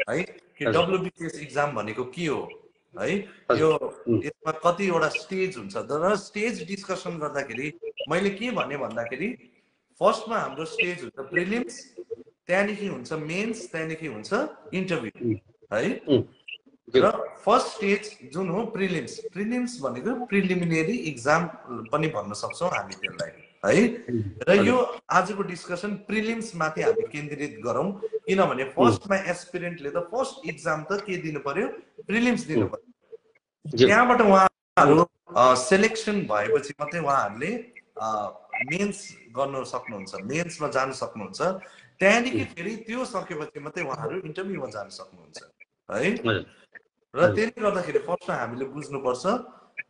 है कि हजुर WBCS एक्जाम भनेको के हो है, हजुर यो यसमा कतिवटा स्टेज हुन्छ। र स्टेज डिस्कसन गर्दाखेरि मैले के भने भन्दाखेरि फर्स्टमा हाम्रो स्टेज हुन्छ प्रिलिम्स, त्यहाँदेखि हुन्छ मेन्स, त्यहाँदेखि हुन्छ इन्टरभ्यू है। र फर्स्ट स्टेज जुन हो प्रिलिम्स, प्रिलिम्स भनेको प्रिलिमिनेरी एक्जाम पनि भन्न सक्छौँ हामी त्यसलाई है। र यो आजको डिस्कसन प्रिलिम्स माथि हामी केन्द्रित गरौँ, किनभने फर्स्टमा एस्पिरेन्टले त फर्स्ट एक्जाम त के दिनु पर्यो, प्रिलिम्स दिनु पर्यो। त्यहाँबाट उहाँहरू सेलेक्सन भएपछि मात्रै उहाँहरूले मेन्स गर्न सक्नुहुन्छ, मेन्समा जान सक्नुहुन्छ। त्यहाँदेखि फेरि त्यो सकेपछि मात्रै उहाँहरू इन्टरभ्यूमा जान सक्नुहुन्छ है। र त्यसले गर्दाखेरि फर्स्टमा हामीले बुझ्नुपर्छ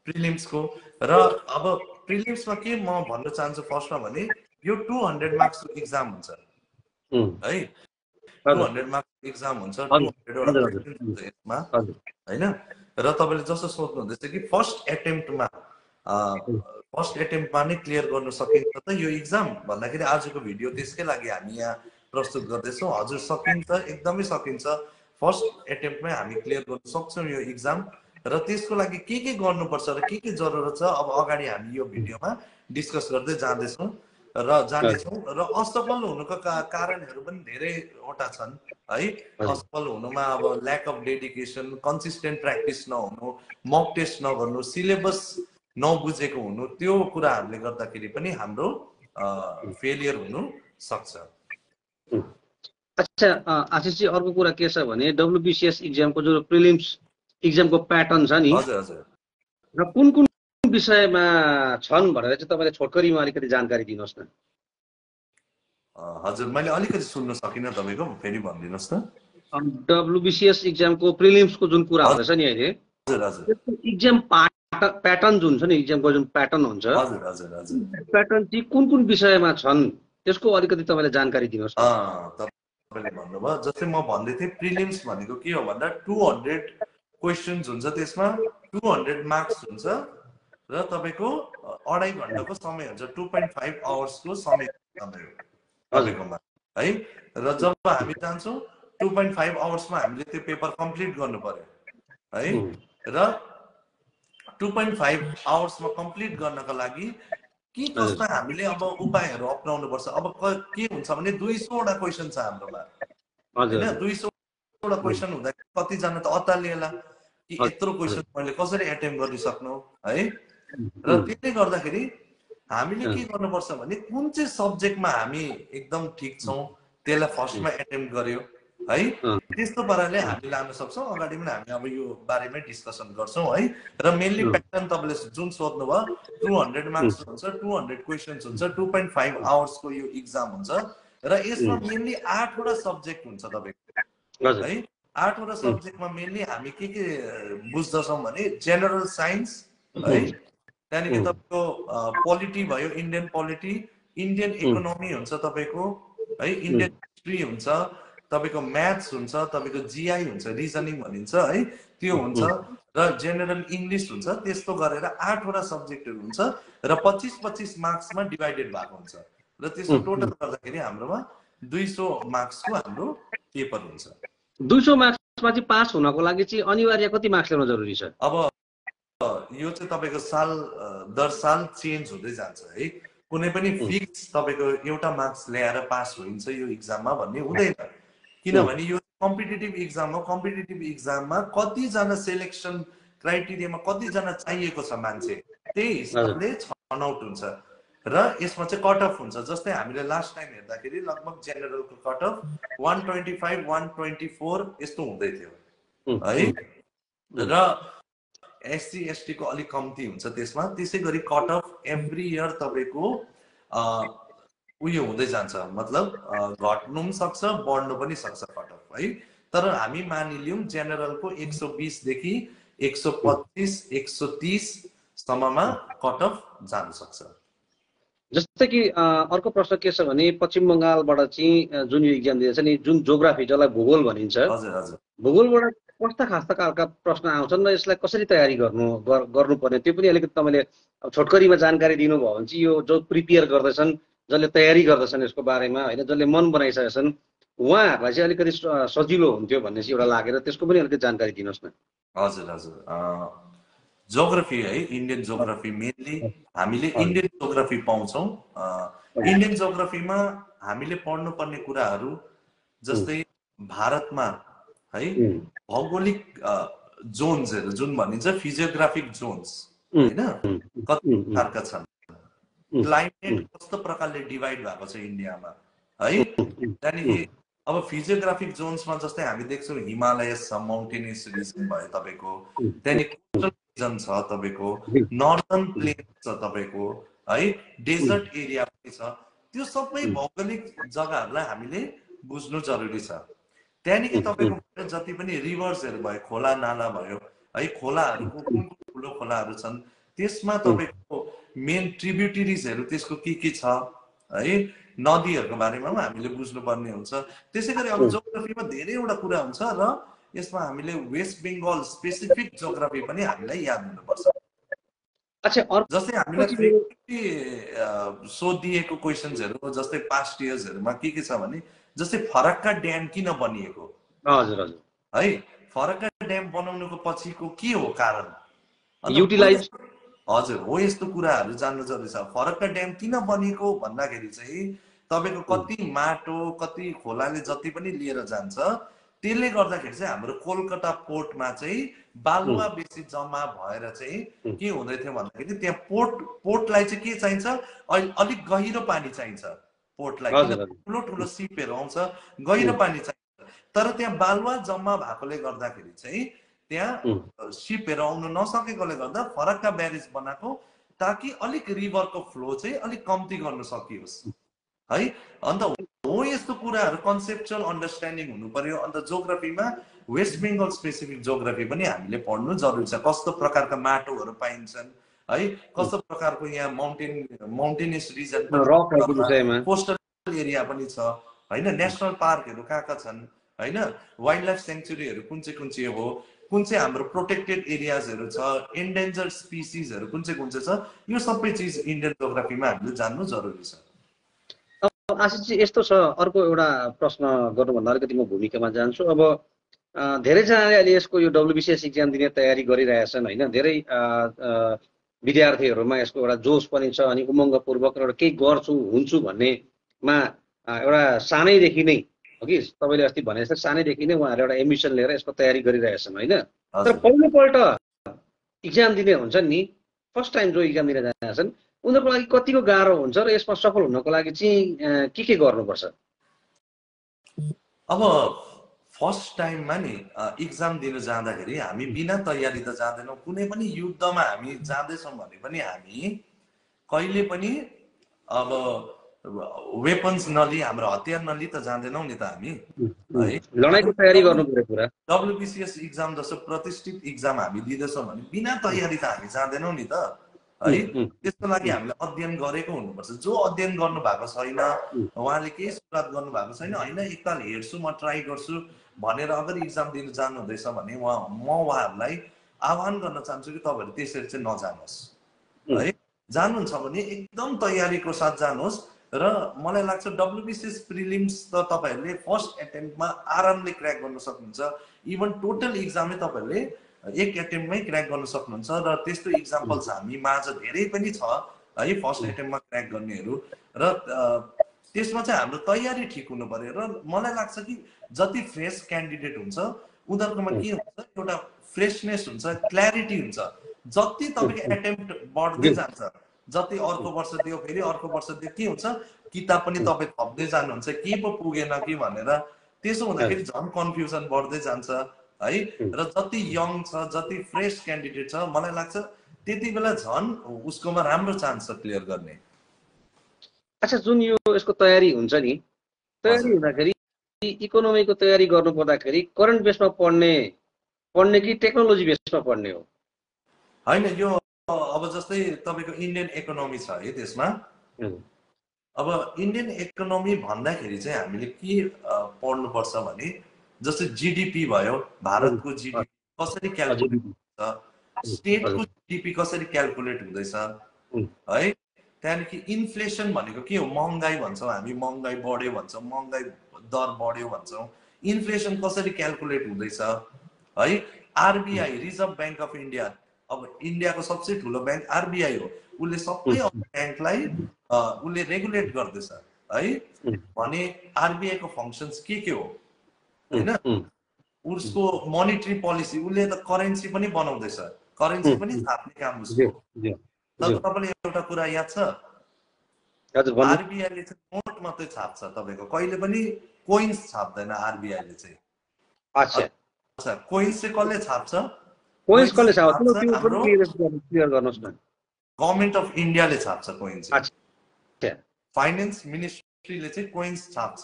प्रिलिम्सको। र अब प्रिलिम्समा के म भन्न चाहन्छु फर्स्टमा भने यो 200 मार्क्सको एक्जाम हुन्छ है, 200 मार्क्स एक्जाम हुन्छ, 200 वटा क्वेसन हुन्छ यसमा हैन। र तपाईँले जस्तो सोध्नु हुँदैछ कि फर्स्ट एटेम्पमा नै क्लियर गर्न सकिन्छ त यो एक्जाम भन्दाखेरि आजको भिडियो त्यसकै लागि हामी यहाँ प्रस्तुत गर्दैछौँ। हजुर सकिन्छ, एकदमै सकिन्छ। फर्स्ट एटेम्पमै हामी क्लियर गर्न सक्छौँ यो एक्जाम। र त्यसको लागि के गर्नुपर्छ र के जरुरत छ अब अगाडि हामी यो भिडियोमा डिस्कस गर्दै जाँदैछौँ र असफल हुनुको कारणहरू पनि धेरैवटा छन् है। असफल हुनुमा अब lack of dedication, consistent practice नहुनु, मक टेस्ट नगर्नु, सिलेबस नबुझेको हुनु, त्यो कुराहरूले गर्दाखेरि पनि हाम्रो फेलियर हुनु सक्छ। अच्छा आशिषजी, अर्को कुरा के छ भने WBCS एक्जामको जो प्रिलिम्स एक्जामको प्याटर्न छ नि, हजुर हजुर, र कुन विषयमा छन् भनेर चाहिँ तपाईँले छोटकरीमा अलिकति जानकारी दिनुहोस् न। हजुर मैले अलिकति सुन्न सकिनँ तपाईँको, फेरि भनिदिनुहोस् न। WBCS एक्जामको प्रिलिम्सको जुन कुरा हुँदैछ नि अहिले, हजुर हजुर, एक्जाम प्याटर्न जुन छ नि, एक्जामको जुन प्याटर्न हुन्छ, हजुर हजुर हजुर, प्याटर्न चाहिँ कुन विषयमा छन् त्यसको अलिकति तपाईँले जानकारी दिनुहोस् न। तपाईँले भन्नुभयो जस्तै म भन्दै थिएँ प्रिलिम्स भनेको के हो भन्दा 200 क्वेसन्स हुन्छ, त्यसमा 200 मार्क्स हुन्छ र तपाईँको 2.5 घन्टाको समय हुन्छ, 2.5 आवर्सको समय तपाईँकोमा है। र जब हामी जान्छौँ 2.5 आवर्समा हामीले त्यो पेपर कम्प्लिट गर्नु पर्यो है। र 2.5 आवर्समा कम्प्लिट गर्नको लागि के कस्ता हामीले अब उपायहरू अपनाउनु पर्छ। अब के हुन्छ भने 200 वटा क्वेसन छ हाम्रोमा हैन, 200 वटा क्वेसन हुँदा कतिजना त अत्तालिएला कि यत्रो क्वेसन मैले कसरी एटेम्प गरिसक्नु है। र त्यसले गर्दाखेरि हामीले के गर्नुपर्छ भने कुन चाहिँ सब्जेक्टमा हामी एकदम ठिक छौँ त्यसलाई फर्स्टमा एटेम्प गर्यो है, त्यस्तो पाराले हामी लान सक्छौँ। अगाडि पनि हामी अब यो बारेमै डिस्कसन गर्छौँ है। र मेनली प्याटर्न तपाईँले जुन सोध्नुभयो 200 मार्क्स हुन्छ, 200 क्वेसन्स हुन्छ, 2.5 आवर्सको यो एक्जाम हुन्छ। र यसमा मेनली 8 वटा सब्जेक्ट हुन्छ तपाईँको है। 8 वटा सब्जेक्टमा मेनली हामी के बुझ्दछौँ भने जेनरल साइन्स है, त्यहाँदेखि तपाईँको पोलिटी भयो, इन्डियन पोलिटी, इन्डियन इकोनोमी हुन्छ तपाईँको है, इन्डियन हिस्ट्री हुन्छ तपाईँको, म्याथ्स हुन्छ तपाईँको, GI हुन्छ, रिजनिङ भनिन्छ है, त्यो हुन्छ। र जेनरल इङ्ग्लिस हुन्छ। त्यस्तो गरेर 8 वटा सब्जेक्टहरू हुन्छ र 25-25 मार्क्समा डिभाइडेड भएको हुन्छ। र त्यसको टोटल गर्दाखेरि हाम्रोमा 200 मार्क्सको हाम्रो पेपर हुन्छ। 200 मार्क्समा चाहिँ पास हुनको लागि चाहिँ अनिवार्य कति मार्क्स ल्याउन जरुरी छ? अब यो चाहिँ तपाईँको साल दर साल चेन्ज हुँदै जान्छ है। कुनै पनि फिक्स तपाईँको एउटा मार्क्स ल्याएर पास हुन्छ यो एक्जाममा भन्ने हुँदैन, किनभने यो कम्पिटिटिभ एक्जाम हो। कम्पिटिटिभ एक्जाममा कतिजना सेलेक्सन क्राइटेरियामा कतिजना चाहिएको छ मान्छे, त्यही हिसाबले छनौट हुन्छ। र यसमा चाहिँ कट अफ हुन्छ। जस्तै हामीले लास्ट टाइम हेर्दाखेरि लगभग जेनरलको कट अफ 125, 124 यस्तो हुँदै थियो है। र SC ST को अलिक कम्ती हुन्छ त्यसमा। त्यसै गरी कट अफ एभ्री इयर तपाईँको उयो हुँदै जान्छ, मतलब घट्नु पनि सक्छ बढ्नु पनि सक्छ कट अफ है। तर हामी मानिलियौँ जेनरलको 120 देखि 125, 130 सम्ममा कट अफ जान सक्छ। जस्तै कि अर्को प्रश्न के छ भने पश्चिम बङ्गालबाट चाहिँ जुन यो एक्जाम दिँदैछ नि, जुन जोग्राफी जसलाई भूगोल भनिन्छ, हजुर हजुर, भूगोलबाट कस्ता खास्ता खालका प्रश्न आउँछन् र यसलाई कसरी तयारी गर्नुपर्ने त्यो पनि अलिकति तपाईँले छोटकरीमा जानकारी दिनुभयो भने चाहिँ यो जो प्रिपेयर गर्दैछन्, जसले तयारी गर्दैछन् यसको बारेमा होइन, जसले मन बनाइसकेका छन् उहाँहरूलाई चाहिँ अलिकति सजिलो हुन्थ्यो भन्ने चाहिँ एउटा लागेर त्यसको पनि अलिकति जानकारी दिनुहोस् न। हजुर हजुर, जोग्राफी है, इन्डियन जोग्राफी मेनली हामीले इन्डियन जोग्राफी पाउँछौँ। इन्डियन जोग्राफीमा हामीले पढ्नुपर्ने कुराहरू जस्तै भारतमा है भौगोलिक जोन्सहरू जुन भनिन्छ फिजियोग्राफिक जोन्स होइन, कति प्रकारका छन्, क्लाइमेट कस्तो प्रकारले डिभाइड भएको छ इन्डियामा है। त्यहाँदेखि अब फिजियोग्राफिक जोन्समा जस्तै हामी देख्छौँ हिमालयस छ, माउन्टेनियस रिजन भयो तपाईँको, त्यहाँदेखि कोस्टल रिजन छ तपाईँको, नर्दर्न प्लेन छ तपाईँको है, डेजर्ट एरिया पनि छ। त्यो सबै भौगोलिक जग्गाहरूलाई हामीले बुझ्नु जरुरी छ। त्यहाँदेखि तपाईँको जति पनि रिभर्सहरू भयो, खोला नाला भयो है, खोलाहरूको कुन कुन ठुलो खोलाहरू छन्, त्यसमा तपाईँको मेन ट्रिब्युटरिजहरू त्यसको के छ है, नदीहरूको बारेमा पनि हामीले बुझ्नुपर्ने हुन्छ। त्यसै गरी अब जोग्राफीमा धेरैवटा कुरा हुन्छ र यसमा हामीले वेस्ट बेङ्गल स्पेसिफिक जोग्राफी पनि हामीलाई याद हुनुपर्छ। जस्तै हामीलाई फ्रिक्वेन्टली सोधिएको क्वेसन्सहरू जस्तै पास्ट इयर्सहरूमा के छ भने जस्तै फरक्का ड्याम किन बनिएको, हजुर हजुर है, फरक्का ड्याम बनाउनुको पछिको के हो कारण, युटिलाइज, हजुर हो, यस्तो कुराहरू जान्नु जरुरी छ। फरक्का ड्याम किन बनिएको भन्दाखेरि चाहिँ तपाईँको कति माटो कति खोलाले जति पनि लिएर जान्छ, त्यसले गर्दाखेरि चाहिँ हाम्रो कोलकाता पोर्टमा चाहिँ बालुवा बेसी जम्मा भएर चाहिँ के हुँदै थियो भन्दाखेरि त्यहाँ पोर्टलाई चाहिँ के चाहिन्छ, अलिक गहिरो पानी चाहिन्छ पोर्टलाई, किन ठुलो ठुलो सिपहरू आउँछ, गहिरो पानी चाहिन्छ। तर त्यहाँ बालुवा जम्मा भएकोले गर्दाखेरि चाहिँ त्यहाँ सिपहरू आउनु नसकेकोले गर्दा फरक्का ब्यारेज बनाएको, ताकि अलिक रिभरको फ्लो चाहिँ अलिक कम्ती गर्न सकियोस् है। अन्त हो यस्तो कुराहरू कन्सेप्चुअल अन्डरस्ट्यान्डिङ हुनु पर्यो। अन्त जोग्राफीमा वेस्ट बेङ्गल स्पेसिफिक जोग्राफी पनि हामीले पढ्नु जरुरी छ। कस्तो प्रकारका माटोहरू पाइन्छन् है, कस्तो प्रकारको यहाँ माउन्टेनियस रिजन, कोस्टल एरिया पनि छ होइन, नेसनल पार्कहरू कहाँ छन् होइन, वाइल्ड लाइफ सेङ्चुरीहरू कुन चाहिँ हो, कुन चाहिँ हाम्रो प्रोटेक्टेड एरियाजहरू छ, एन्डेन्जर्ड स्पिसिसहरू कुन चाहिँ छ, यो सबै चिज इन्डियन जोग्राफीमा हामीले जान्नु जरुरी छ। आशिष जी यस्तो छ, अर्को एउटा प्रश्न गर्नुभन्दा अलिकति म भूमिकामा जान्छु। अब धेरैजनाले अहिले यसको यो WBCS इक्जाम दिने तयारी गरिरहेछन् होइन, धेरै विद्यार्थीहरूमा यसको एउटा जोस पनि छ अनि उमङ्गपूर्वक एउटा केही गर्छु हुन्छु भन्नेमा एउटा सानैदेखि नै हो कि तपाईँले अस्ति भने जस्तो सानैदेखि नै उहाँहरू एउटा एम्बिसन लिएर यसको तयारी गरिरहेछन् होइन। तर पहिलोपल्ट इक्जाम दिने हुन्छन् नि, फर्स्ट टाइम जो इक्जाम दिन जान्छन् उनीहरूको लागि कतिको गाह्रो हुन्छ र यसमा सफल हुनको लागि चाहिँ के गर्नुपर्छ? अब फर्स्ट टाइममा नि इक्जाम दिन जाँदाखेरि हामी बिना तयारी त जाँदैनौँ। कुनै पनि युद्धमा हामी जाँदैछौँ भने पनि हामी कहिले पनि अब वेपन्स नलिई, हाम्रो हतियार नलिई त जाँदैनौँ नि त हामी है। लडाइँको तयारी गर्नु पर्यो पुरा। WBCS इक्जाम जस्तो प्रतिष्ठित इक्जाम हामी दिँदैछौँ भने बिना तयारी त हामी जाँदैनौँ नि त है। त्यसको लागि हामीले अध्ययन गरेको हुनुपर्छ। जो अध्ययन गर्नु भएको छैन, उहाँले केही सुरुवात गर्नु भएको छैन, होइन एकताल हेर्छु म ट्राई गर्छु भनेर अगर इक्जाम दिन जानु हुँदैछ भने म उहाँहरूलाई आह्वान गर्न चाहन्छु कि तपाईँहरू त्यसरी चाहिँ नजानुहोस् है। जानुहुन्छ भने एकदम तयारीको साथ जानुहोस्। र मलाई लाग्छ WBCS प्रिलिम्स त तपाईँहरूले फर्स्ट एटेम्पमा आरामले क्र्याक गर्न सक्नुहुन्छ। इभन टोटल इक्जामै तपाईँहरूले एक एटेम्पमै क्र्याक गर्न सक्नुहुन्छ। र त्यस्तो इक्जाम्पल्स हामी माझ धेरै पनि छ है, फर्स्ट एटेम्पमा क्र्याक गर्नेहरू। र त्यसमा चाहिँ हाम्रो तयारी ठिक हुनु पर्यो। र मलाई लाग्छ कि जति फ्रेस क्यान्डिडेट हुन्छ उनीहरूकोमा के हुन्छ, एउटा फ्रेसनेस हुन्छ, क्ल्यारिटी हुन्छ। जति तपाईँको एटेम्प्ट बढ्दै जान्छ, जति अर्को वर्ष दियो फेरि अर्को वर्ष दियो, के हुन्छ किताब पनि तपाईँ थप्दै जानुहुन्छ, के पो पुगेन कि भनेर। त्यसो हुँदाखेरि झन् कन्फ्युजन बढ्दै जान्छ है। र जति यङ छ, जति फ्रेस क्यान्डिडेट छ, मलाई लाग्छ त्यति बेला झन् उसकोमा राम्रो चान्स छ क्लियर गर्ने। अच्छा, जुन यो यसको तयारी हुन्छ नि, तयारी हुँदाखेरि इकोनोमीको तयारी गर्नु पर्दाखेरि करेन्ट बेसमा पढ्ने कि टेक्नोलोजी बेसमा पढ्ने हो? होइन, यो अब जस्तै तपाईँको इन्डियन इकोनोमी छ है, त्यसमा अब इन्डियन इकोनोमी भन्दाखेरि चाहिँ हामीले के पढ्नुपर्छ भने जस्तै GDP भयो, भारतको GDP कसरी क्यालकुलेट हुन्छ, स्टेटको GDP कसरी क्यालकुलेट हुँदैछ है। त्यहाँदेखि इन्फ्लेसन भनेको के हो, महँगाई भन्छौँ हामी, महँगाई बढ्यो भन्छौँ, महँगाई दर बढ्यो भन्छौँ, इन्फ्लेसन कसरी क्यालकुलेट हुँदैछ है। RBI reserve bank of India, अब इन्डियाको सबसे ठुलो ब्याङ्क आरबिआई हो, उसले सबै ब्याङ्कलाई उसले रेगुलेट गर्दैछ है। भने आरबिआई को फङ्सन्स के हो होइन, उसको मोनिटरी पोलिसी, उसले त करेन्सी पनि बनाउँदैछ, करेन्सी पनि छाप्ने काम उसको। तर तपाईँले एउटा कुरा याद छ, आरबिआईले चाहिँ नोट मात्रै छाप्छ, तपाईँको कहिले पनि कोइन्स छाप्दैन आरबिआईले चाहिँ। अच्छा, कोइन्स चाहिँ कसले छाप्छ? कोइन्स कसले छाप्छ? हाम्रो क्लियर गर्नुस् न। गभर्नमेन्ट अफ इन्डियाले छाप्छ कोइन्स। फाइनान्स मिनिस्ट्रीले चाहिँ कोइन्स छाप्छ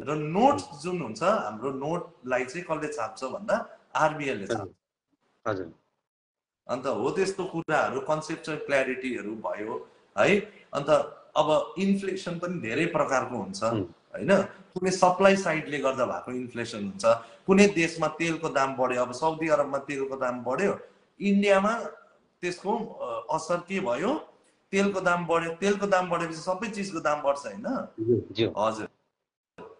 र नोट जुन हुन्छ हाम्रो नोटलाई चाहिँ कसले छाप्छ भन्दा आरबिआईले छाप्छ। हजुर। अन्त हो त्यस्तो कुराहरू, कन्सेप्चुअल क्ल्यारिटीहरू भयो है। अन्त अब इन्फ्लेसन पनि धेरै प्रकारको हुन्छ होइन। कुनै सप्लाई साइडले गर्दा भएको इन्फ्लेसन हुन्छ, कुनै देशमा तेलको दाम बढ्यो, अब साउदी अरबमा तेलको दाम बढ्यो, इन्डियामा त्यसको असर के भयो? तेलको दाम बढ्यो, तेलको दाम बढेपछि सबै चिजको दाम बढ्छ होइन। हजुर,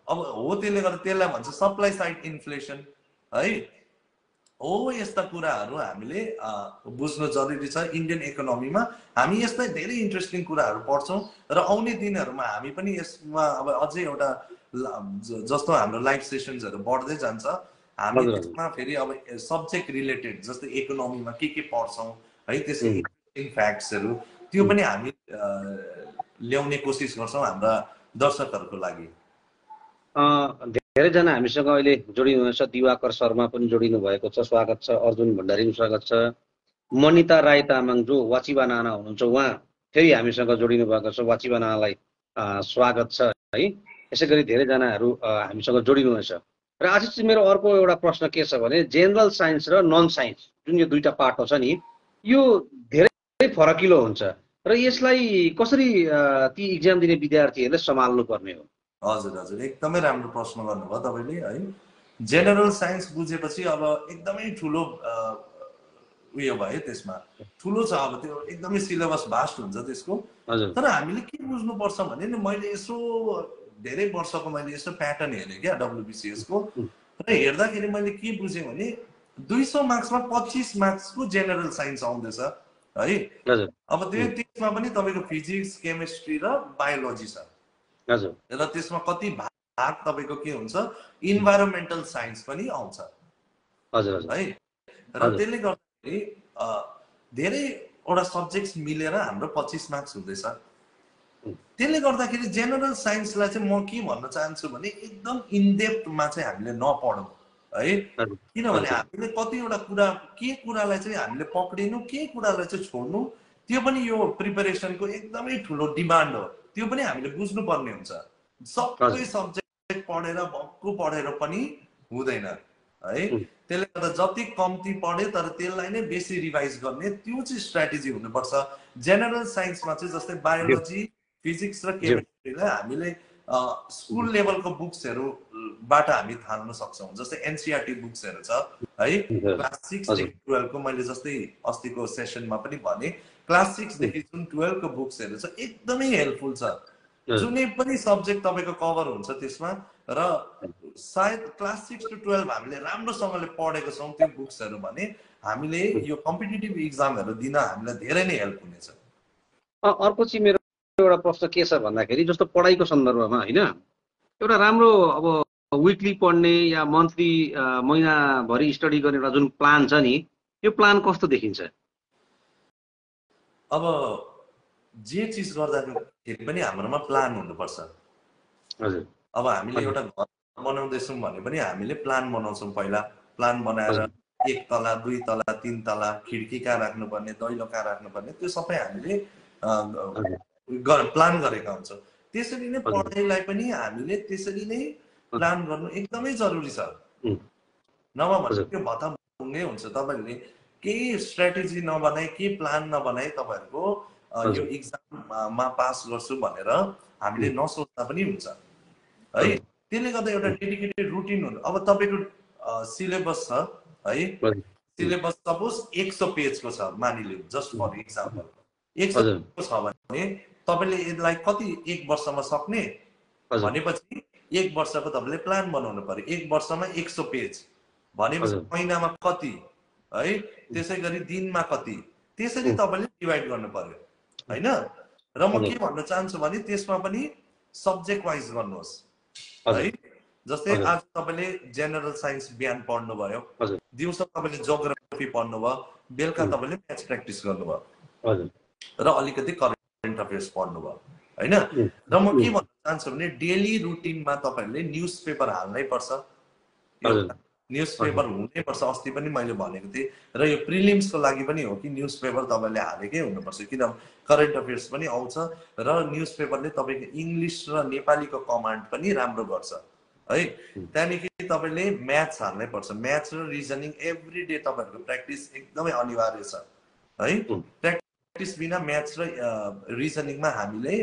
अब हो त्यसले गर्दा त्यसलाई भन्छ सप्लाई साइड इन्फ्लेसन है। हो यस्ता कुराहरू हामीले बुझ्नु जरुरी छ इन्डियन इकोनोमीमा। हामी यस्तै धेरै इन्ट्रेस्टिङ कुराहरू पढ्छौँ र आउने दिनहरूमा हामी पनि यसमा अब अझै एउटा जस्तो हाम्रो लाइभ सेसन्सहरू बढ्दै जान्छ, हामी त्यसमा फेरि अब सब्जेक्ट रिलेटेड जस्तै इकोनोमीमा के पढ्छौँ है, त्यसको इन्ट्रेस्टिङ फ्याक्ट्सहरू त्यो पनि हामी ल्याउने कोसिस गर्छौँ हाम्रा दर्शकहरूको लागि। धेरैजना हामीसँग अहिले जोडिनु हुनेछ। दिवाकर शर्मा पनि जोडिनु भएको छ, स्वागत छ। अर्जुन भण्डारी पनि स्वागत छ। मनिता राई तामाङ जो वाचिबा नाना हुनुहुन्छ उहाँ फेरि हामीसँग जोडिनु भएको छ, वाचिबा नानालाई स्वागत छ है। यसै गरी धेरैजनाहरू हामीसँग जोडिनु हुनेछ। र आशिष चाहिँ मेरो अर्को एउटा प्रश्न के छ भने जेनरल साइन्स र नन साइन्स जुन यो दुईटा पार्ट छ नि, यो धेरै फरकिलो हुन्छ र यसलाई कसरी ती इक्जाम दिने विद्यार्थीहरूले सम्हाल्नु पर्ने हो? हजुर हजुर, एकदमै राम्रो प्रश्न गर्नुभयो तपाईँले है। जेनरल साइन्स बुझेपछि अब एकदमै ठुलो उयो भयो, त्यसमा ठुलो छ, अब त्यो एकदमै सिलेबस भास्ट हुन्छ त्यसको। तर हामीले के बुझ्नुपर्छ भने नि, मैले यसो धेरै वर्षको मैले यसो प्याटर्न हेरेँ क्या WBCS को, र हेर्दाखेरि मैले के बुझेँ भने 200 मार्क्समा 25 मार्क्सको जेनरल साइन्स आउँदैछ है। अब त्यसमा पनि तपाईँको फिजिक्स, केमिस्ट्री र बायोलोजी छ र त्यसमा कति भाग तपाईँको के हुन्छ, इन्भाइरोमेन्टल साइन्स पनि आउँछ है। र त्यसले गर्दाखेरि धेरैवटा सब्जेक्ट्स मिलेर हाम्रो 25 मार्क्स हुँदैछ। त्यसले गर्दाखेरि जेनरल साइन्सलाई चाहिँ म के भन्न चाहन्छु भने एकदम इनडेप्थमा चाहिँ हामीले नपढौँ है। किनभने हामीले कतिवटा कुरा, के कुरालाई चाहिँ हामीले पक्रिनु, के कुरालाई चाहिँ छोड्नु, त्यो पनि यो प्रिपरेसनको एकदमै ठुलो डिमान्ड हो। त्यो पनि हामीले बुझ्नुपर्ने हुन्छ। सबै सब्जेक्ट पढेर भक्कु पढेर पनि हुँदैन है। त्यसले गर्दा जति कम्ती पढे तर त्यसलाई नै बेसी रिभाइज गर्ने, त्यो चाहिँ स्ट्राटेजी हुनुपर्छ। जेनरल साइन्समा चाहिँ जस्तै बायोलोजी, फिजिक्स र केमिस्ट्रीलाई हामीले स्कुल लेभलको बुक्सहरूबाट हामी थाल्न सक्छौँ। जस्तै एनसीईआरटी बुक्सहरू छ है, क्लास 6 देखि 12 को, मैले जस्तै अस्तिको सेसनमा पनि भने क्लास 6 देखि जुन 12 को बुक्सहरू छ एकदमै हेल्पफुल छ। जुनै पनि सब्जेक्ट तपाईँको कभर हुन्छ त्यसमा, र सायद क्लास 6 to 12 हामीले राम्रोसँगले पढेको छौँ त्यो बुक्सहरू भने हामीले यो कम्पिटिटिभ इक्जामहरू दिन हामीलाई धेरै नै हेल्प हुनेछ। अर्को चाहिँ मेरो एउटा प्रश्न के छ भन्दाखेरि जस्तो पढाइको सन्दर्भमा होइन, एउटा राम्रो अब विकली पढ्ने या मन्थली महिनाभरि स्टडी गर्ने एउटा जुन प्लान छ नि, यो प्लान कस्तो देखिन्छ? अब जे चिज गर्दाखेरि पनि हाम्रोमा प्लान हुनुपर्छ। हजुर, अब हामीले एउटा घर बनाउँदैछौँ भने पनि हामीले प्लान बनाउँछौँ। पहिला प्लान बनाएर 1 तला 2 तला 3 तला खिड्की कहाँ राख्नुपर्ने, दैलो कहाँ राख्नुपर्ने, त्यो सबै हामीले प्लान गरेका हुन्छौँ। त्यसरी नै पढाइलाई पनि हामीले त्यसरी नै प्लान गर्नु एकदमै जरुरी छ। नभए भने त्यो भत्ताभुङ्गै हुन्छ। तपाईँहरूले केही स्ट्राटेजी नबनाई, केही प्लान नबनाई तपाईँहरूको यो इक्जाममा पास गर्छु भनेर हामीले नसोच्दा पनि हुन्छ है। त्यसले गर्दा एउटा डेडिकेटेड रुटिन हुनु। अब तपाईँको सिलेबस छ है, सिलेबस सपोज 100 पेजको छ मानिलिउँ, जस्ट फर इक्जाम्पल 100 छ भने तपाईँले यसलाई कति 1 वर्षमा सक्ने भनेपछि 1 वर्षको तपाईँले प्लान बनाउनु पर्यो। 1 वर्षमा 100 पेज भनेपछि महिनामा कति है, त्यसै गरी दिनमा कति, त्यसरी तपाईँले डिभाइड गर्नु पर्यो हैन। र म के भन्न चाहन्छु भने त्यसमा पनि सब्जेक्ट वाइज गर्नुहोस् है। जस्तै आज तपाईँले जेनरल साइन्स बिहान पढ्नुभयो, दिउँसो तपाईँले जियोग्राफी पढ्नुभयो, बेलुका तपाईँले म्याथ्स प्र्याक्टिस गर्नुभयो र अलिकति करेन्ट अफेयर्स पढ्नुभयो हैन। र म के भन्न चाहन्छु भने डेली रुटिनमा तपाईँहरूले न्युज पेपर हाल्नै पर्छ, न्युज पेपर हुनै पर्छ। अस्ति पनि मैले भनेको थिएँ र यो प्रिलिम्सको लागि पनि हो कि न्युज पेपर तपाईँले हालेकै हुनुपर्छ, किन करेन्ट अफेयर्स पनि आउँछ र न्युज पेपरले तपाईँको इङ्ग्लिस र नेपालीको कमान्ड पनि राम्रो गर्छ है। त्यहाँदेखि तपाईँले म्याथ्स हाल्नै पर्छ, म्याथ्स र रिजनिङ एभ्री डे तपाईँहरूको प्र्याक्टिस एकदमै अनिवार्य छ है। प्र्याक्टिस बिना म्याथ्स र रिजनिङमा हामीले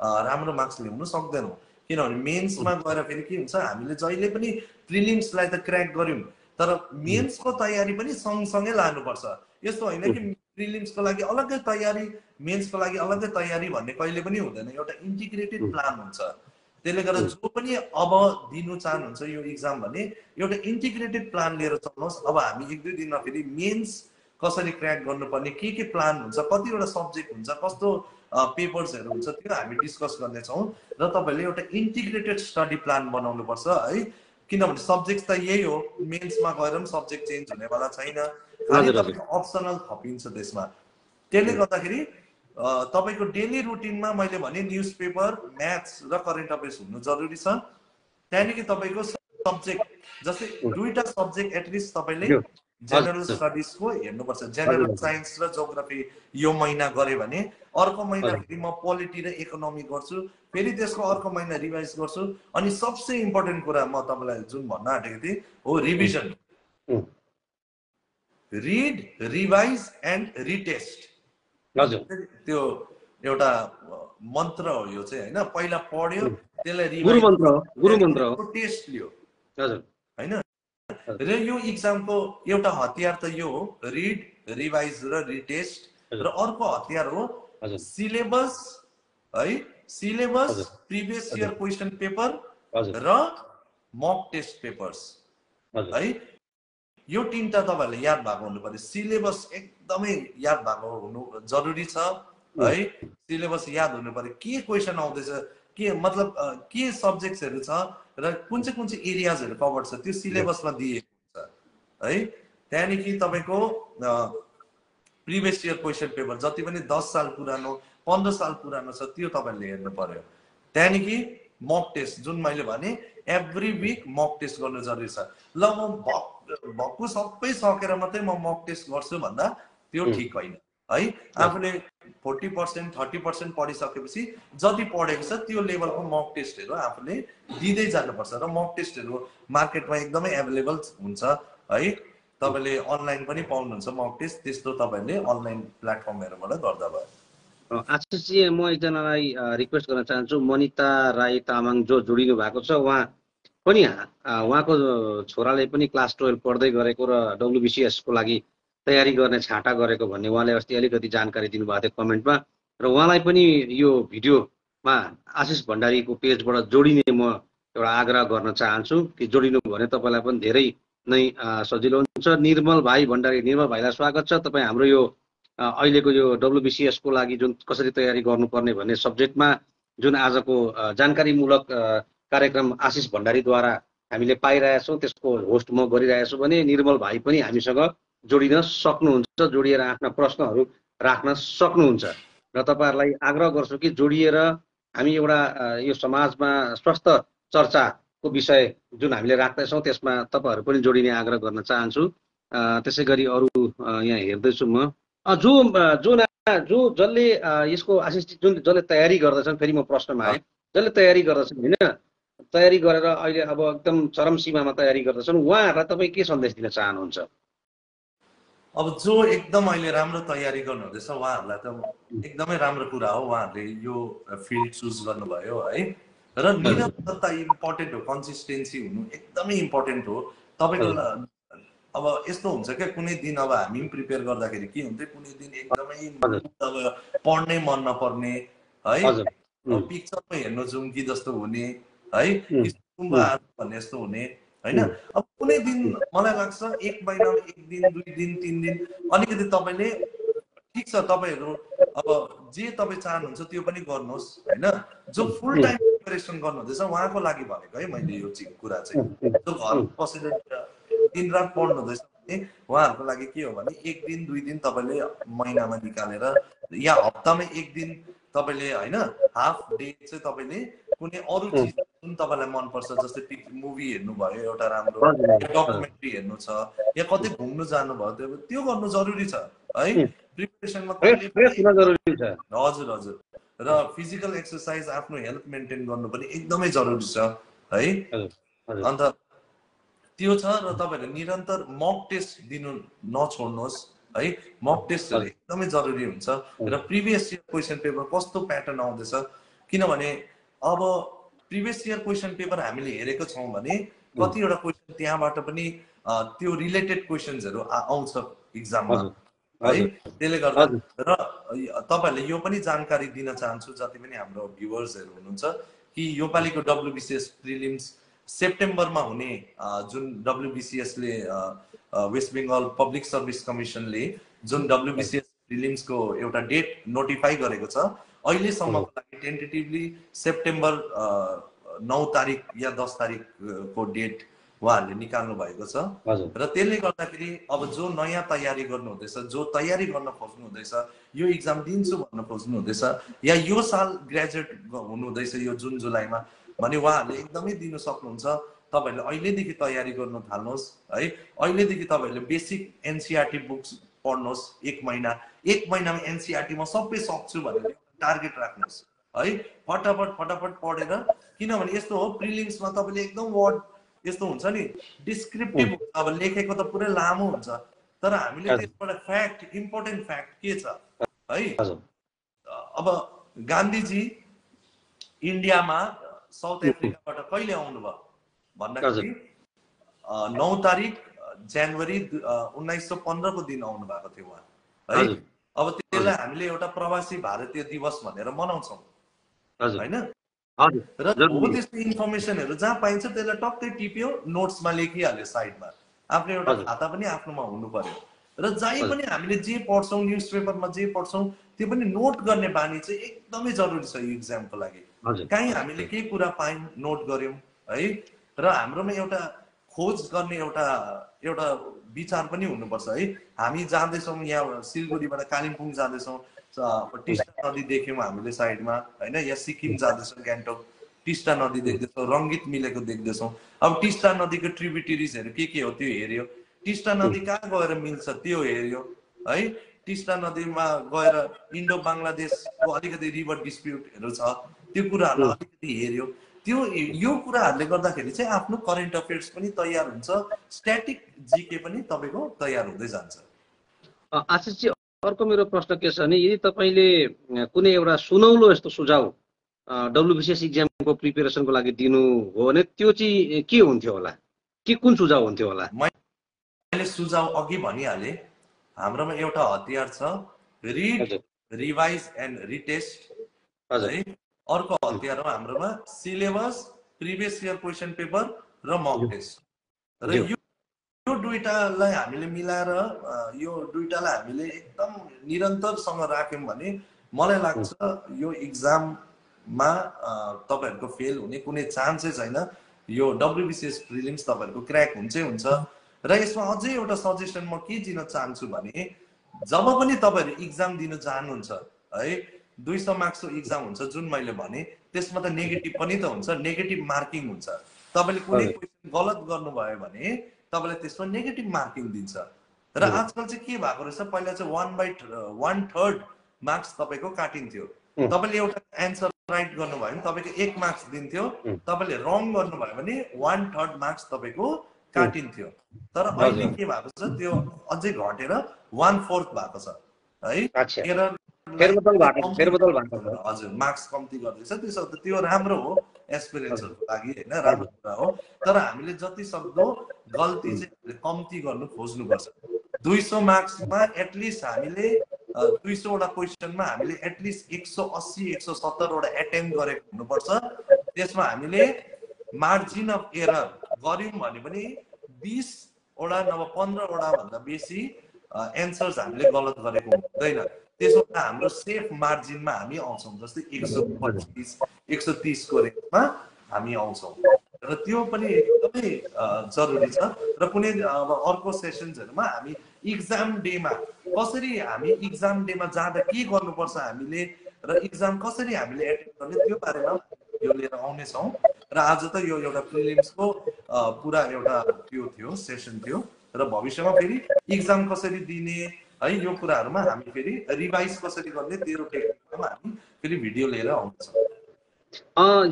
राम्रो मार्क्स ल्याउनु सक्दैनौँ, किनभने मेन्समा गएर फेरि के हुन्छ, हामीले जहिले पनि प्रिलिम्सलाई त क्र्याक गर्यौँ तर मेन्सको तयारी पनि सँगसँगै लानुपर्छ। यस्तो होइन कि प्रिलिम्सको लागि अलग्गै तयारी, मेन्सको लागि अलग्गै तयारी भन्ने कहिले पनि हुँदैन, एउटा इन्टिग्रेटेड प्लान हुन्छ। त्यसले गर्दा जो पनि अब दिनु चाहनुहुन्छ यो इक्जाम भने एउटा इन्टिग्रेटेड प्लान लिएर चल्नुहोस्। अब हामी 1-2 दिनमा फेरि मेन्स कसरी क्र्याक गर्नुपर्ने, के प्लान हुन्छ, कतिवटा सब्जेक्ट हुन्छ, कस्तो पेपर्सहरू हुन्छ, त्यो हामी डिस्कस गर्नेछौँ। र तपाईँले एउटा इन्टिग्रेटेड स्टडी प्लान बनाउनुपर्छ है, किनभने सब्जेक्ट त यही हो, मेन्समा गएर पनि सब्जेक्ट चेन्ज हुनेवाला छैन, खालि तपाईँको अप्सनल थपिन्छ त्यसमा। त्यसले गर्दाखेरि तपाईँको डेली रुटिनमा मैले भने न्युज पेपर, म्याथ्स र करेन्ट अफेयर्स हुनु जरुरी छ। त्यहाँदेखि तपाईँको सब्जेक्ट जस्तै 2टा सब्जेक्ट एटलिस्ट तपाईँले जेनरल स्टडिजको हेर्नुपर्छ। जेनरल साइन्स र जियोग्राफी यो महिना गरे भने अर्को महिना फेरि म पोलिटी र इकोनोमी गर्छु, फेरि त्यसको अर्को महिना रिभाइज गर्छु। अनि सबसे इम्पोर्टेन्ट कुरा म तपाईँलाई जुन भन्न आँटेको थिएँ हो revision, read, revise and retest. त्यो एउटा मन्त्र हो यो चाहिँ हैन। पहिला पढ्यो, त्यसलाई रिभाइज टेस्ट लियो हैन। र यो इक्जामको एउटा हतियार त यो हो रिड, रिभाइज र रिटेस्ट, र अर्को हतियार हो सिलेबस है, syllabus, previous year question paper र मक टेस्ट पेपर्स है। यो 3टा तपाईँहरूले याद भएको हुनु पर्यो। सिलेबस एकदमै याद भएको हुनु जरुरी छ है। सिलेबस याद हुनु पर्यो, के क्वेसन आउँदैछ, के मतलब के सब्जेक्ट्सहरू छ र कुन चाहिँ एरियाजहरू कभर छ, त्यो सिलेबसमा दिएको हुन्छ है। त्यहाँदेखि तपाईँको प्रिभियस इयर क्वेसन पेपर जति पनि 10 साल पुरानो, 15 साल पुरानो छ त्यो तपाईँहरूले हेर्नु पर्यो। त्यहाँदेखि मक टेस्ट, जुन मैले भने एभ्री विक मक टेस्ट गर्नु जरुरी छ। ल म भक्कु सबै सकेर मात्रै म मक टेस्ट गर्छु भन्दा त्यो ठिक होइन है। आफूले 40% 30% पढिसकेपछि जति पढेको छ त्यो लेभलको मक टेस्टहरू आफूले दिँदै जानुपर्छ। र मक टेस्टहरू मार्केटमा एकदमै एभाइलेबल हुन्छ है। तपाईँले अनलाइन पनि पाउनुहुन्छ मक टेस्ट, त्यस्तो तपाईँले अनलाइन प्लेटफर्महरूबाट गर्दा भयो। आशिषजी, म एकजनालाई रिक्वेस्ट गर्न चाहन्छु, मनिता राई तामाङ जो जोडिनु भएको छ, उहाँ पनि उहाँको छोराले पनि क्लास 12 पढ्दै गरेको र WBCS को लागि तयारी गर्ने छाटा गरेको भन्ने उहाँले अस्ति अलिकति जानकारी दिनुभएको थियो कमेन्टमा। र उहाँलाई पनि यो भिडियोमा आशिष भण्डारीको पेजबाट जोडिने म एउटा आग्रह गर्न चाहन्छु कि जोडिनु भने तपाईँलाई पनि धेरै नै सजिलो हुन्छ। निर्मल भाइ भण्डारी, निर्मल भाइलाई स्वागत छ। तपाईँ हाम्रो यो अहिलेको यो WBCS को लागि जुन कसरी तयारी गर्नुपर्ने भन्ने सब्जेक्टमा जुन आजको जानकारीमूलक कार्यक्रम आशिष भण्डारीद्वारा हामीले पाइरहेछौँ, त्यसको होस्ट म गरिरहेछु भने निर्मल भाइ पनि हामीसँग जोडिन सक्नुहुन्छ, जोडिएर आफ्ना प्रश्नहरू राख्न सक्नुहुन्छ। र तपाईँहरूलाई आग्रह गर्छु कि जोडिएर हामी एउटा यो समाजमा स्वस्थ चर्चाको विषय जुन हामीले राख्दैछौँ त्यसमा तपाईँहरू पनि जोडिने आग्रह गर्न चाहन्छु। त्यसै गरी अरू यहाँ हेर्दैछु म जो जसले यसको आशिष जुन जसले तयारी गर्दछन्, फेरि म प्रश्नमा आएँ, जसले तयारी गर्दछन् होइन, तयारी गरेर अहिले अब एकदम चरम सीमामा तयारी गर्दछन्, उहाँहरूलाई तपाईँ के सन्देश दिन चाहनुहुन्छ? अब जो एकदम अहिले राम्रो तयारी गर्नुहुँदैछ उहाँहरूलाई त एकदमै राम्रो कुरा हो, उहाँहरूले यो फिल्ड चुज गर्नुभयो है। र निरन्तरता इम्पोर्टेन्ट हो, कन्सिस्टेन्सी हुनु एकदमै इम्पोर्टेन्ट हो तपाईँको। अब यस्तो हुन्छ क्या, कुनै दिन अब हामी पनि प्रिपेयर गर्दाखेरि के हुन्थ्यो, कुनै दिन एकदमै अब पढ्नै मन नपर्ने है, पिक्चरमा हेर्नु जाउँ कि जस्तो हुने है, भन्ने जस्तो हुने होइन। अब कुनै दिन मलाई लाग्छ 1 महिनामा 1 दिन 2 दिन 3 दिन अलिकति तपाईँले ठिक छ तपाईँहरू अब जे तपाईँ चाहनुहुन्छ त्यो पनि गर्नुहोस् होइन। जो फुल टाइम प्रिपरेसन गर्नुहुँदैछ उहाँको लागि भनेको है मैले यो कुरा चाहिँ, जो घर बसेर दिनरात पढ्नुहुँदैछ भने उहाँहरूको लागि के हो भने 1 दिन 2 दिन तपाईँले महिनामा निकालेर या हप्तामा 1 दिन तपाईँले होइन हाफ डे चाहिँ तपाईँले कुनै अरू चिज जुन तपाईँलाई मनपर्छ जस्तै मुभी हेर्नु भयो एउटा राम्रो, डकुमेन्ट्री हेर्नु छ या कतै घुम्नु जानुभयो त्यो गर्नु जरुरी छ है। प्रिपरेसनमा हजुर हजुर र फिजिकल एक्सर्साइज आफ्नो हेल्थ मेन्टेन गर्नु पनि एकदमै जरुरी छ है। अन्त त्यो छ र तपाईँहरूले निरन्तर मक टेस्ट दिनु नछोड्नुहोस् है। मक टेस्टहरू एकदमै जरुरी हुन्छ र प्रिभियस इयर क्वेसन पेपर कस्तो प्याटर्न आउँदैछ, किनभने अब प्रिभियस इयर क्वेसन पेपर हामीले हेरेको छौँ भने कतिवटा क्वेसन त्यहाँबाट पनि त्यो रिलेटेड क्वेसन्सहरू आउँछ इक्जाममा है। त्यसले गर्दा र तपाईँहरूले यो पनि जानकारी दिन चाहन्छु जति पनि हाम्रो भ्युवर्सहरू हुनुहुन्छ कि योपालिको WBCS प्रिलिम्स सेप्टेम्बरमा हुने जुन WBCSले वेस्ट बेङ्गल पब्लिक सर्भिस कमिसनले जुन WBCS प्रिलिम्सको एउटा डेट नोटिफाई गरेको छ अहिलेसम्मको लागि टेन्टेटिभली सेप्टेम्बर 9 तारिक या 10 तारिकको डेट उहाँहरूले निकाल्नु भएको छ र त्यसले गर्दाखेरि अब जो नयाँ तयारी गर्नुहुँदैछ, जो तयारी गर्न खोज्नु हुँदैछ, यो इक्जाम दिन्छु भन्न खोज्नु हुँदैछ या यो साल ग्रेजुएट हुनुहुँदैछ यो जुन जुलाईमा भने उहाँहरूले एकदमै दिन सक्नुहुन्छ। तपाईँहरूले अहिलेदेखि तयारी गर्नु थाल्नुहोस् है। अहिलेदेखि तपाईँहरूले बेसिक NCERT बुक्स पढ्नुहोस्। 1 महिनामा NCERT म सबै सक्छु भनेर टार्गेट राख्नुहोस् है। फटाफट पढेर, किनभने यस्तो हो प्रिलिम्समा तपाईँले एकदम वर्ड यस्तो हुन्छ नि डिस्क्रिप्टिभ हुन्छ, अब लेखेको त पुरै लामो हुन्छ तर हामीले त्यसबाट फ्याक्ट इम्पोर्टेन्ट फ्याक्ट के छ है। अब गान्धीजी इन्डियामा साउथ अफ्रिकाबाट कहिले आउनुभयो भन्दाखेरि 9 तारिक जनवरी 1915 को दिन आउनु भएको थियो उहाँ है। अब त्यसलाई हामीले एउटा प्रवासी भारतीय दिवस भनेर मनाउँछौँ होइन। र हो त्यस्तो इन्फर्मेसनहरू जहाँ पाइन्छ त्यसलाई टक्कै टिप्यो, नोट्समा लेखिहाल्यो साइडमा। आफ्नो एउटा खाता पनि आफ्नोमा हुनु पर्यो र जहीँ पनि हामीले जे पढ्छौँ न्युज पेपरमा जे पढ्छौँ त्यो पनि नोट गर्ने बानी चाहिँ एकदमै जरुरी छ यो इक्जामको लागि। काहीँ हामीले केही कुरा पायौँ नोट गऱ्यौँ है। र हाम्रोमा एउटा खोज गर्ने एउटा विचार पनि हुनुपर्छ है। हामी जाँदैछौँ यहाँ सिलगढीबाट कालिम्पोङ जाँदैछौँ, टिस्टा नदी देख्यौँ हामीले साइडमा होइन, या सिक्किम जाँदैछौँ गान्तोक टिस्टा नदी देख्दैछौँ, रङ्गित मिलेको देख्दैछौँ। अब टिस्टा नदीको ट्रिब्युटरिजहरू के हो त्यो हेऱ्यो, टिस्टा नदी कहाँ गएर मिल्छ त्यो हेऱ्यो है। टिस्टा नदीमा गएर इन्डो बङ्गलादेशको अलिकति रिभर डिस्प्युटहरू छ त्यो कुराहरूलाई अलिकति हेऱ्यो। यो कुराहरूले गर्दाखेरि चाहिँ आफ्नो करेन्ट अफेयर्स पनि तयार हुन्छ, स्ट्याटिक जिके पनि तपाईँको तयार हुँदै जान्छ। आशिषजी अर्को मेरो प्रश्न के छ भने यदि तपाईँले कुनै एउटा सुनौलो यस्तो सुझाव WBCS इक्जामको प्रिपेरेसनको लागि दिनु हो भने त्यो चाहिँ के हुन्थ्यो होला, के कुन सुझाव हुन्थ्यो होला? मैले सुझाव अघि भनिहालेँ, हाम्रोमा एउटा हतियार छ रिड, रिभाइज एन्ड रिटेस्ट है। अर्को हतियार हो हाम्रोमा syllabus, previous year question paper र मक टेस्ट। र यो दुईटालाई हामीले मिलाएर यो दुईटालाई हामीले एकदम निरन्तरसँग राख्यौँ भने मलाई लाग्छ यो इक्जाममा तपाईँहरूको फेल हुने कुनै चान्सै छैन। यो WBCS प्रिलिम्स तपाईँहरूको क्र्याक हुन्छै हुन्छ। र यसमा अझै एउटा सजेसन म के दिन चाहन्छु भने जब पनि तपाईँहरू इक्जाम दिन जानुहुन्छ है, 200 मार्क्सको इक्जाम हुन्छ जुन मैले भने, त्यसमा त नेगेटिभ पनि त हुन्छ, नेगेटिभ मार्किङ हुन्छ। तपाईँले कुनै क्वेसन गलत गर्नुभयो भने तपाईँलाई त्यसमा नेगेटिभ मार्किङ दिन्छ। र आजकल चाहिँ के भएको रहेछ, पहिला चाहिँ 1/3 मार्क्स तपाईँको काटिन्थ्यो। तपाईँले एउटा एन्सर राइट गर्नुभयो भने तपाईँको 1 मार्क्स दिन्थ्यो, तपाईँले रङ गर्नुभयो भने 1/3 मार्क्स तपाईँको काटिन्थ्यो। तर अहिले के भएको छ त्यो अझै घटेर 1/4 भएको छ है। हजुर मार्क्स कम्ती गर्दैछ, त्यसो त त्यो राम्रो हो एस्पिरेन्ट्सहरूको लागि होइन, राम्रो कुरा हो। तर हामीले जति सक्दो गल्ती चाहिँ कम्ती गर्नु खोज्नुपर्छ। 200 मार्क्समा एटलिस्ट हामीले 200 वटा क्वेसनमा हामीले एटलिस्ट 180-170 वटा एटेम्प गरेको हुनुपर्छ। त्यसमा हामीले मार्जिन अफ एरर गर्यौँ भने पनि 20 वटा नभए 15 वटा भन्दा बेसी एन्सर्स हामीले गलत गरेको हुँदैन। त्यसो भए हाम्रो सेफ मार्जिनमा हामी आउँछौँ, जस्तै 125 130 को रेन्जमा हामी आउँछौँ र त्यो पनि एकदमै जरुरी छ। र कुनै अब अर्को सेसन्सहरुमा हामी एक्जाम डेमा कसरी हामी एक्जाम डेमा जाँदा के गर्नुपर्छ हामीले र एक्जाम कसरी हामीले एटेन्ड गर्ने त्यो बारेमा यो लिएर आउने छौं। र आज त यो एउटा प्रिलिम्सको पुरा एउटा त्यो थियो सेसन थियो र भविष्यमा फेरि एक्जाम कसरी दिने है यो कुराहरुमा हामी फेरि रिभाइज कसरी गर्ने त्यो टेक्निकमा हामी फेरि भिडियो लिएर आउँछौं।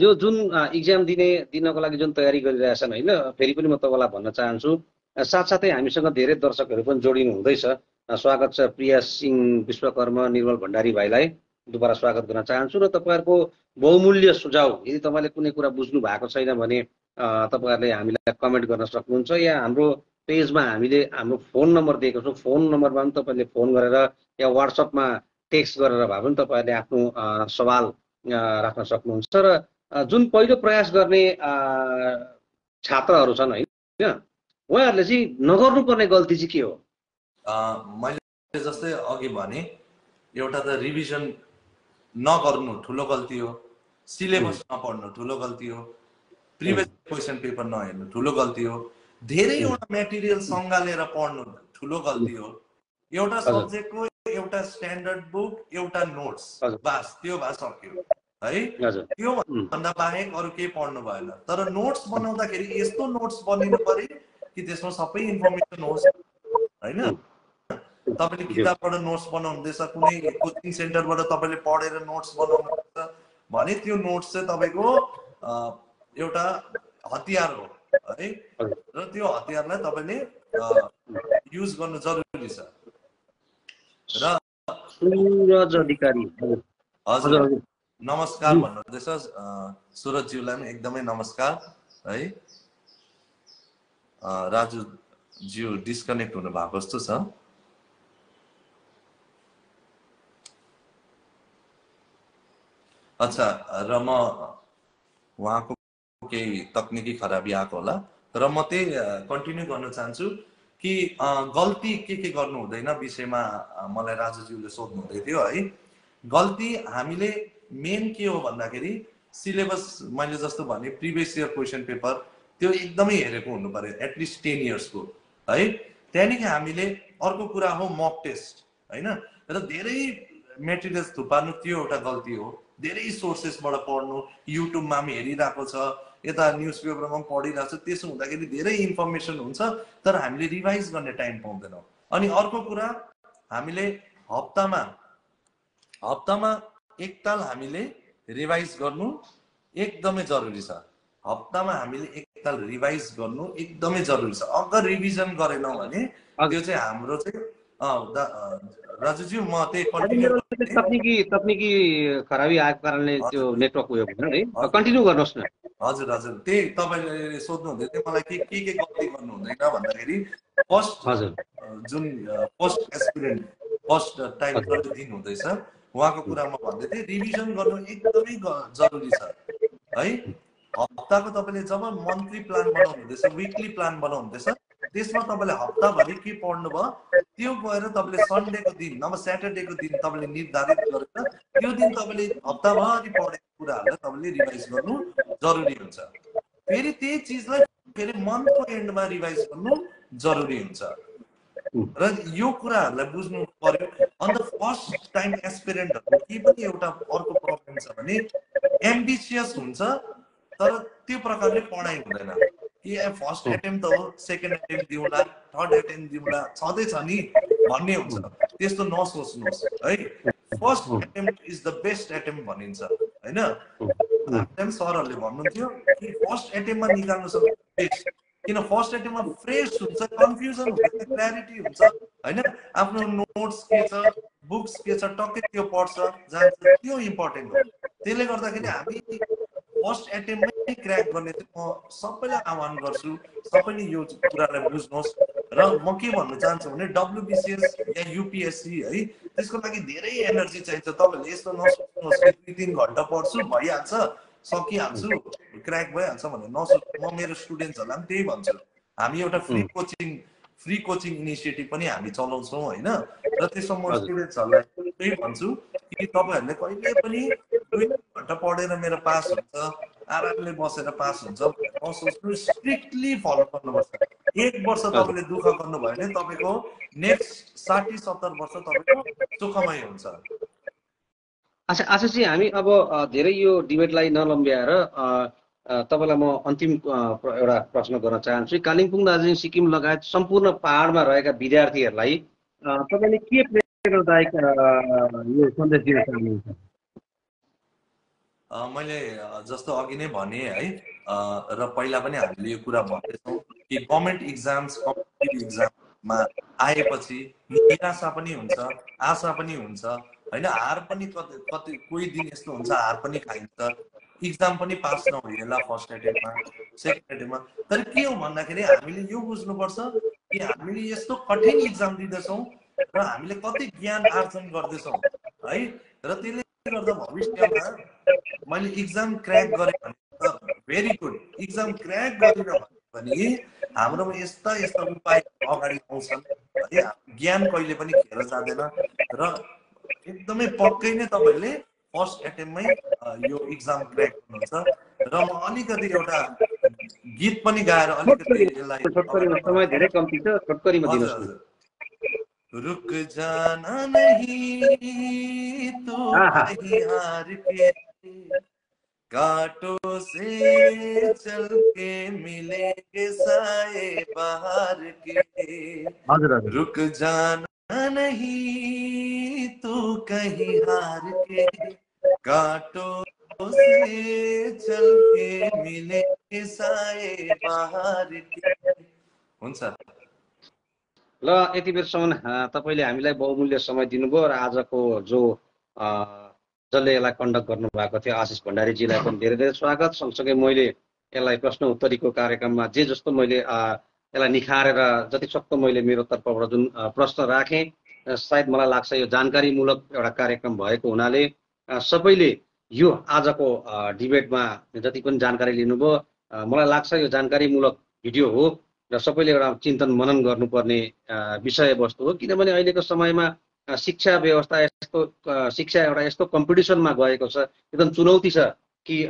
यो जुन एक्जाम दिनको लागि जुन तयारी गरिरहेछन् हैन, फेरि पनि म तपाईलाई भन्न चाहन्छु, साथसाथै हामीसँग धेरै दर्शकहरू पनि जोडिनु हुँदैछ। स्वागत छ प्रिया सिंह विश्वकर्म, निर्मल भण्डारी भाइलाई दुबारा स्वागत गर्न चाहन्छु। र तपाईहरुको बहुमूल्य सुझाव यदि तपाईले कुनै कुरा बुझ्नु भएको छैन भने तपाईहरुले हामीलाई कमेन्ट गर्न सक्नुहुन्छ या हाम्रो पेजमा हामीले हाम्रो फोन नम्बर दिएको छौं, फोन नम्बरमा पनि तपाईले फोन गरेर या व्हाट्सएपमा टेक्स्ट गरेर भए पनि तपाईहरुले आफ्नो सवाल राख्न सक्नुहुन्छ। र जुन पहिलो प्रयास गर्ने छात्रहरू छन् हैन, उहाँहरूले चाहिँ नगर्नुपर्ने गल्ती चाहिँ के हो? मैले जस्तै अघि भने एउटा त रिभिजन नगर्नु ठुलो गल्ती हो, सिलेबस नपढ्नु ठुलो गल्ती हो, प्रिभियस क्वेशन पेपर नहेर्नु ठुलो गल्ती हो, धेरैवटा मेटेरियल सँगालेर पढ्नु ठुलो गल्ती हो। एउटा सब्जेक्टको एउटा स्ट्यान्डर्ड बुक एउटा नोट्स बास त्यो भए सक्यो है। त्यो भन्दा बाहेक अरु केही पढ्नु भएन। तर नोट्स बनाउँदाखेरि यस्तो नोट्स बनिनु पर्यो कि त्यसमा सबै इन्फर्मेसन होस् हैन। तपाईले किताबबाट नोट्स बनाउनुहुँदैछ, कुनै कोचिङ सेन्टरबाट तपाईले पढेर नोट्स बनाउनुहुन्छ भने त्यो नोट्स चाहिँ तपाईको एउटा हतियार हो है। र त्यो हतियारलाई तपाईले युज गर्नु जरुरी छ। र सुरज अधिकारी हजुर नमस्कार भन्नुहुँदैछ सुरजज्यूलाई पनि एकदमै नमस्कार है। राजु ज्यू डिस्कनेक्ट हुनु भएको जस्तो छ। अच्छा, र म उहाँको केही तकनिकी खराबी आएको होला र म त्यही कन्टिन्यू गर्न चाहन्छु कि गल्ती के गर्नु हुँदैन विषयमा मलाई राजुज्यूले सोध्नु हुँदै थियो है। गल्ती हामीले मेन के हो भन्दाखेरि सिलेबस मैले जस्तो भने प्रिभियस इयर क्वेशन पेपर त्यो एकदमै हेरेको हुनु पर्यो, एटलिस्ट 10 इयर्सको है। त्यहाँदेखि हामीले अर्को कुरा हो मक टेस्ट हैन। र धेरै मेटेरियल्स थुपार्नु त्यो एउटा गल्ती हो। धेरै सोर्सेसबाट पढ्नु, युट्युबमा पनि हेरिरहेको छ, यता न्युज पेपरमा पनि पढिरहेको छ, त्यसो हुँदाखेरि धेरै इन्फर्मेसन हुन्छ तर हामीले रिभाइज गर्ने टाइम पाउँदैनौँ। अनि अर्को कुरा हामीले हप्तामा एकताल हामीले रिभाइज गर्नु एकदमै जरुरी छ। हप्तामा हामीले एकताल रिभाइज गर्नु एकदमै जरुरी छ। अगर रिभिजन गरेनौँ भने त्यो चाहिँ हाम्रो चाहिँ राजुज्यू म त्यही तकनिकी खराबी आएको कारणले त्यो नेटवर्क उयो भएन है। कन्टिन्यू गर्नुहोस् न। हजुर हजुर, त्यही तपाईले सोध्नु हुँदै थियो मलाई के गल्ती गर्नु हुँदैन भन्दाखेरि फर्स्ट जुन फर्स्ट एस्पिरेन्ट फर्स्ट टाइम दिन हुँदैछ उहाँको कुरा म भन्दै थिएँ, रिभिजन गर्नु एकदमै जरुरी छ है। हप्ताको तपाईले जब मन्थली प्लान बनाउनु हुँदैछ, विकली प्लान बनाउनु हुँदैछ, त्यसमा तपाईले हप्ताभरि के पढ्नु भयो त्यो गएर तपाईले सन्डेको दिन नभए स्याटरडेको दिन तपाईले निर्धारित गरेर त्यो दिन तपाईले हप्ताभरि पढेको कुराहरुलाई तपाईले रिभाइज गर्नु जरुरी हुन्छ। फेरि त्यही चीजलाई फेरि मन्थको एन्डमा रिभाइज गर्नु जरुरी हुन्छ। र यो कुराहरुलाई बुझ्नु पर्यो। अन्त फर्स्ट टाइम एस्पिरेन्टहरु के पनि एउटा अर्को प्रब्लम छ भने एम्बिसियस हुन्छ तर त्यो प्रकारले पढाइ हुँदैन कि फर्स्ट एटेम्प्ट हो, सेकेन्ड एटेम्प्ट दिउँला, थर्ड एटेम्प्ट दिउँला, छँदै छ नि भन्ने हुन्छ। त्यस्तो नसोच्नुहोस् है। First attempt is the best attempt भनिन्छ हैन। एकदम सरहरूले भन्नुहुन्थ्यो कि फर्स्ट एटेम्प्टमा निकाल्नु सक्नु बेस्ट, किन फर्स्ट एटेम्प्टमा फ्रेस हुन्छ, कन्फ्युजन हुन्छ, क्ल्यारिटी हुन्छ हैन। आफ्नो नोट्स के छ, बुक्स के छ, टक्कै त्यो पढ्छ जान्छ, त्यो इम्पोर्टेन्ट हो। त्यसले गर्दाखेरि हामी फर्स्ट एटेम्प्टमै क्र्याक गर्ने चाहिँ म सबैलाई आह्वान गर्छु, सबैले यो कुरालाई बुझ्नुहोस्। र म के भन्न चाहन्छु भने डब्ल्युबिसिएस या युपिएससी है त्यसको लागि धेरै एनर्जी चाहिन्छ। तपाईँहरूले यस्तो नसोच्नुहोस् कि 2-3 घण्टा पढ्छु भइहाल्छ, सकिहाल्छु, क्र्याक भइहाल्छ भनेर नसोच्नु। म मेरो स्टुडेन्ट्सहरूलाई पनि त्यही भन्छु। हामी एउटा फ्री कोचिङ इनिसिएटिभ पनि हामी चलाउँछौँ होइन। र त्यसमा म स्टुडेन्ट्सहरूलाई त्यही भन्छु कि तपाईँहरूले कहिले पनि 2 घन्टा पढेर मेरो पास हुन्छ, आरामले बसेर पास हुन्छ नसोच्नु। स्ट्रिक्टली फलो गर्नुपर्छ। 1 वर्ष तपाईँले दुःख गर्नुभयो भने तपाईँको नेक्स्ट 60-70 वर्ष तपाईँको सुखमय हुन्छ। अच्छा आशिषजी, हामी अब धेरै यो डिबेटलाई नलम्ब्याएर तपाईँलाई म अन्तिम एउटा प्रश्न गर्न चाहन्छु। कालिम्पोङ, दार्जिलिङ, सिक्किम लगायत सम्पूर्ण पहाडमा रहेका विद्यार्थीहरूलाई तपाईँले के प्रेरणादायक यो सन्देश दिन चाहनुहुन्छ? मैले जस्तो अघि नै भने है, र पहिला पनि हामीले यो कुरा भन्दैछौँ कि गभर्मेन्ट इक्जाम्स, कम्पिटिटिभ इक्जाममा आएपछि निराशा पनि हुन्छ, आशा पनि हुन्छ होइन। हार पनि कति कोही दिन यस्तो हुन्छ हार पनि खाइन्छ, इक्जाम पनि पास नहुनेला फर्स्ट एटेम्पमा, सेकेन्ड एटेम्पमा। तर के हो भन्दाखेरि हामीले यो बुझ्नुपर्छ कि हामीले यस्तो कठिन इक्जाम दिँदैछौँ र हामीले कति ज्ञान आर्जन गर्दैछौँ है। र त्यसले गर्दा भविष्यमा मैले इक्जाम क्र्याक गरेँ भने त भेरी गुड, इक्जाम क्र्याक गरिनँ भने हाम्रोमा यस्ता यस्ता उपाय अगाडि आउँछन् है। ज्ञान कहिले पनि खेर जाँदैन र एकदमै पक्कै नै तपाईँहरूले फर्स्ट एटेम्पमै यो इक्जाम क्र्याक गर्नुहुन्छ। र म अलिकति एउटा गीत पनि गाएर अलिकति यसलाई समय धेरै कम्ती छ, छोटकरीमा दिनुहोस् न। रुक जाना नहीं तू कहीं हार के, कांटों से चल के मिलेंगे साए बाहर के। रुक जाना नहीं तू कहीं हार के, कांटों से चल के मिलेंगे साए बाहर के। हुन्छ। ल यति बेरसम्म तपाईँले हामीलाई बहुमूल्य समय दिनुभयो र आजको जो जसले यसलाई कन्डक्ट गर्नुभएको थियो आशिष भण्डारीजीलाई पनि धेरै धेरै स्वागत। सँगसँगै मैले यसलाई प्रश्न उत्तरीको कार्यक्रममा जे जस्तो मैले यसलाई निखारेर जति सक्दो मैले मेरो तर्फबाट जुन प्रश्न राखेँ, सायद मलाई लाग्छ यो जानकारीमूलक एउटा कार्यक्रम भएको हुनाले सबैले यो आजको डिबेटमा जति पनि जानकारी लिनुभयो, मलाई लाग्छ यो जानकारीमूलक भिडियो हो र सबैले एउटा चिन्तन मनन गर्नुपर्ने विषयवस्तु हो। किनभने अहिलेको समयमा शिक्षा व्यवस्था यस्तो, शिक्षा एउटा यस्तो कम्पिटिसनमा गएको छ, एकदम चुनौती छ कि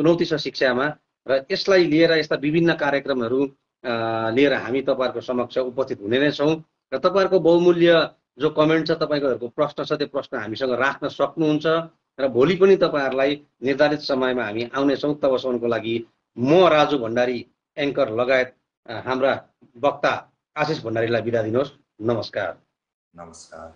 चुनौती छ शिक्षामा। र यसलाई लिएर यस्ता विभिन्न कार्यक्रमहरू लिएर हामी तपाईँहरूको समक्ष उपस्थित हुने नै छौँ। र तपाईँहरूको बहुमूल्य जो कमेन्ट छ, तपाईँहरूको प्रश्न छ, त्यो प्रश्न हामीसँग राख्न सक्नुहुन्छ र भोलि पनि तपाईँहरूलाई निर्धारित समयमा हामी आउनेछौँ। तबसम्मको लागि म राजु भण्डारी एङ्कर लगायत हाम्रा वक्ता आशिष भण्डारीलाई बिदा दिनुहोस्। नमस्कार। नमस्कार।